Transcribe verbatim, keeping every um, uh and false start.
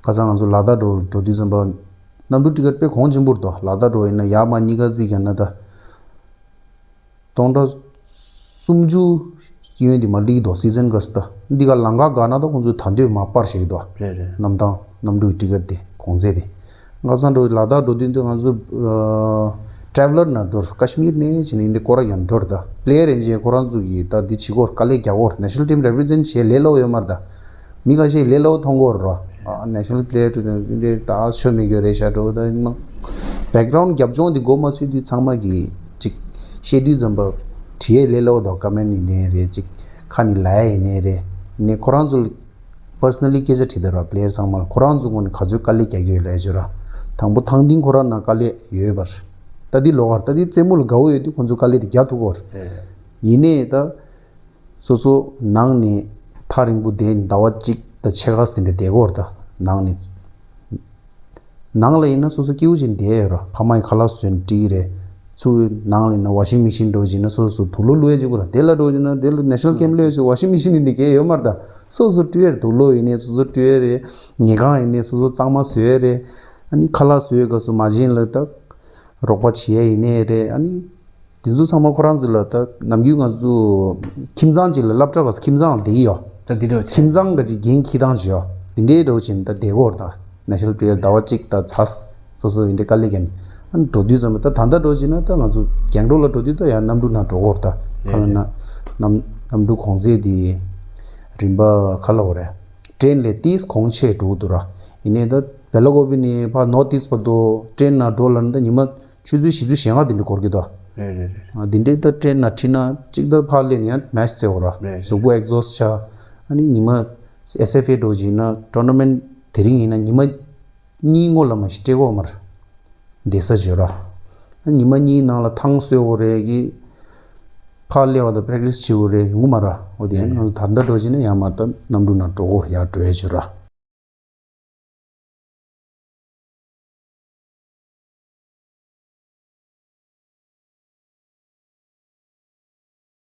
ཁ་སང་ང་ཚོ་ལ་དྭགས་འགྲོ་འགྲོ་དུས་ཙམ་པ་གནམ་གྲུ་ཊི་ཀེ་ཊི་དཔེ་གོང་ཆེན་པོ་རེད་དོ། ལ་དྭགས་འགྲོ་ཡིན་ན་ཡར་མར་གཉིས་ཀ་རྩིས་རྒྱག་ན་ད་སྟོང་ཕྲག་སུམ་ཅུ་ཡོན་དེ་མ་སླེབས་ཀྱི་འདུག་སི་ཛན་ག་སི་ད། འདི་ག་ལམ་ཁ་བཀག་ན་ད་ཁོང་ཚོས་ད་འདོད་མ་པར་བྱེད་ཀྱི་འདུག་རེད་རེད། གནམ་ཐང་གནམ་གྲུའི་ཊི་ཀེ་ཊི་དེ་གོང་ཚད་དེ། ཁ་སང་འགྲོ་ལ་དྭགས་འགྲོ་དུས་འདི་ང་ཚོ་ཊེ་རེ་ཝལ་ལར་ནང་འགྲོ། ཀ་ཤི་མིར་ནས་བྱས་ནས་འདི་སྐོར་ར་ཡང་འགྲོ་ར་ད། པི་ལེ་ཡར་ཡིན་ཅེ་ཁོ་རང་ཚོ་གིས་ད་འདི་བྱེད་སྐོར་དཀའ་ལས་རྒྱག་སྐོར་ནེ་ཤ་ནལ་ཊིམ་རེ་པི་རི་ཛེན་ཊི་བྱེད་ལས་སླ་པོ་ཡོད་མ་རེད་ད། མི་ཁ་ཤས་ལས་སླ་པོ་མཐོང་གི་ཡོད་རེད་བ། ནེ་ཤ་ནལ་པི་ལེ་ཡར་དུ་ནས་འདི་ད་ཤོ་མི་དགོས་རེད་ཤག་འགྲོ་ད་ཡིན་ན། བེག་གྷ་རའུན་ཌི་རྒྱབ་ལྗོངས་འདི་མགོ་མ་ཚོས་དུས་ཚང་མ་གིས་ཅིག་བཤད་དུས་ཙམ་པ་བྲིས་ཡས་ལས་སླ་པོ་དང་ཀོ་མེན་ཊི་ཡིན་ནའི་རེད། ཅིག་ཁ་ནས་ལབ་ཡས་ཡིན་ནའི་རེད། ནས་ཁོ་རང་ཚོ་པར་སོ་ན་ལི་སྐད་ཆ་དྲིས་དེ་ར། པི་ལེ་ཡར་ཚང་མ་ལ་ཁོ་རང་ཚོ་ངོས་ནས་ག་ཚོད་དཀའ་ལས་རྒྱག་གི་ཡོད་ལབ་ཡས་བྱོས་ར། དང་པོ་ཐང་སྟེང་ཁོ་རང་ནང་དཀའ་ལས་ཡོད་པ་རེད། ད་འདི་ལོགས་ཀར་ད་འདི་རྩེད་མོ་ལ་དགའ་བོ་ཡོད་དུས་ཁོ་ཚོ་དཀའ་ལས་དེ་རྒྱག་ཐུབ་ཀྱི་ཡོད་རེད། ཡིན་ནའི་ད་སོ་སོ་ནང་ནས་ཐག་རིང་པོ་བསྡད་ནས་ཟླ་བ་གཅིག་དང་ཕྱེད་ཀ་ཙམ་དེ་འདྲ་བསྡད་ཀྱི་ཡོད་རེད་ད། ནང་ནས་ནང་ལ་ཡིན་ན་སོ་སོ་སྐྱིད་པོ་བྱས་ནས་བསྡད་ཡོད་ར། ཕ་མ་ཡིས་ཁ་ལག་བཟོས་ནས་སྤྲད་ཀྱི་རེད། ཚུར་ནང་ལ་ཡིན་ན་ཝ་ཤིང་མེ་ཤིན་འདྲ་བོ་ཅིག་ཡིན་ན་སོ་སོ་དུག་ལོག་བླུག་ཡས་ཅིག་དགོས་ར། དེ་ལ་འདྲ་བོ་ཅིག་ཡིན་ན་དེ་ལ་ནེ་ཤ་ནལ་ཀེམ་བླུག་ཡས་ཅིག་ཝ་ཤིང་མེ་ཤིན་ཡིན་ནི་གང་ཡང་ཡོད་མ་རེད་ད། སོ་སོ་སྤྲོད་ཡས་རེད། དུག་ལོག་ཡིན་ནའི་སོ་སོ་སྤྲོད་ཡས་རེད། ཉལ་ཁང་ཡིན་ནའི་སོ་སོ་གཙང་མ་བཟོ་ཡས་རེད། ཨ་ནི་ཁ་ལག་བཟོ་ཡས་སྐབས་སུ་མ་བྱན་ལ་ད་རོགས་པ་བྱེད་ཡས་ཡིན་ནའི་རེད། ཨ་ནི་དེ་ཚོ་ཚང་མ་ཁོ་རང་ཚོ་ལ་ད་ནམ་རྒྱུན་ང་ཚོ་ཁྱིམ་ཚང་ཅིག་ལ་སློབ་གྲྭ་ག་ས་ཁྱིམ་ཚང་ལ་བསྡད་ཀྱི་ཡོད། ད་འདི་འདྲ་བྱས། ཁྱིམ་ཚང་ག་ཅིག་འགན་འཁྱེར་སྟངས་ཅིག་ཡོད། དེ་འདྲའི་འདྲ་བོ་བྱས་ནས་ད་བསྡད་ཀྱི་ཡོད་རེད་ད། ནེ་ཤ་ནལ་པི་རི་ཡར་ཟླ་བ་གཅིག་དང་ཚ་སོ་སོ་ཡིན་འདྲའི་དཀའ་ལས་བརྒྱབ་ནས། ཨ་ནི་འགྲོ་དུས་ཙམ་པ་ད་ད་ལྟ་འགྲོ་བྱས་ན་ད་ང་ཚོ་རྒྱང་འགྲོ་ལ་འགྲོ་དུས་ད་ཡང་གནམ་གྲུ་ནང་འགྲོ་གི་ཡོད་རེད་ད། ག་ལབ་ན་གནམ་གནམ་གྲུ་གོང་ཚད་དེ་རིམ་པ་ག་ལབ་དགོས་རེད། ཊེན་ལས་ཏིས་གོང་ཆེ་འགྲོ་གི་འདུག་ར། ཡིན་ནའི་ད་བེ་ལ་ཀོ་བི་ནས་ཕར་ནོར་ཐི་ཨིསཊ་བར་དུ་ཊེན་ནང་འགྲོ་ལབ་ན་ད་ཉི་མ་ཆུ་ཚོད་བཞི་བཅུ་ཞེ་ལྔ་དེ་འདྲ་འགོར་གྱི་འདུག་རེད་རེད་རེད། ཨ་དེ་འདྲའི་ད་ཊེན་ནང་ཁྲིད་ན་གཅིག་ད་ཕར་སླེབས་ན་ཡང་མེ་ཆི་རྩེ་དགོས་ར། རེད་རེད། གཟུགས་པོ་ཨེག་ཛོ་སི་ཊི་ཆགས། ཨ་ནི་ཉི་མ་ཨེས་ཨེཕ་ཨེ་འདྲ་བོ་ཅིག་ཡིན་ན་ཊོར་ན་མེན་ཊི་དེ་རིང་ཡིན་ན་ཉི་མ་གཉིས་སྔོན་ལ་མ་གཞི་སྤྲད་དགོས་མ་རེད། བསྡད་ས་བྱོས་ར། ཨ་ཉི་མ་གཉིས་ནང་ལ་ཐང་གསོལ་དགོས་རེད་གི། ཕར་སླེབས་པ་དང་པེ་རེག་ཊི་སི་བྱེད་དགོས་རེད། ཡོང་གི་མ་རེད། འོ་དེ་ཡིན་ན་ད་ལྟ་འདྲ་བོ་ཅིག་ཡིན་ན་ཡར་མར་ད་གནམ་གྲུ་ནང་འགྲོ་དགོས་རེད། ཡར་འགྲོ་ཡས་བྱོས་ར།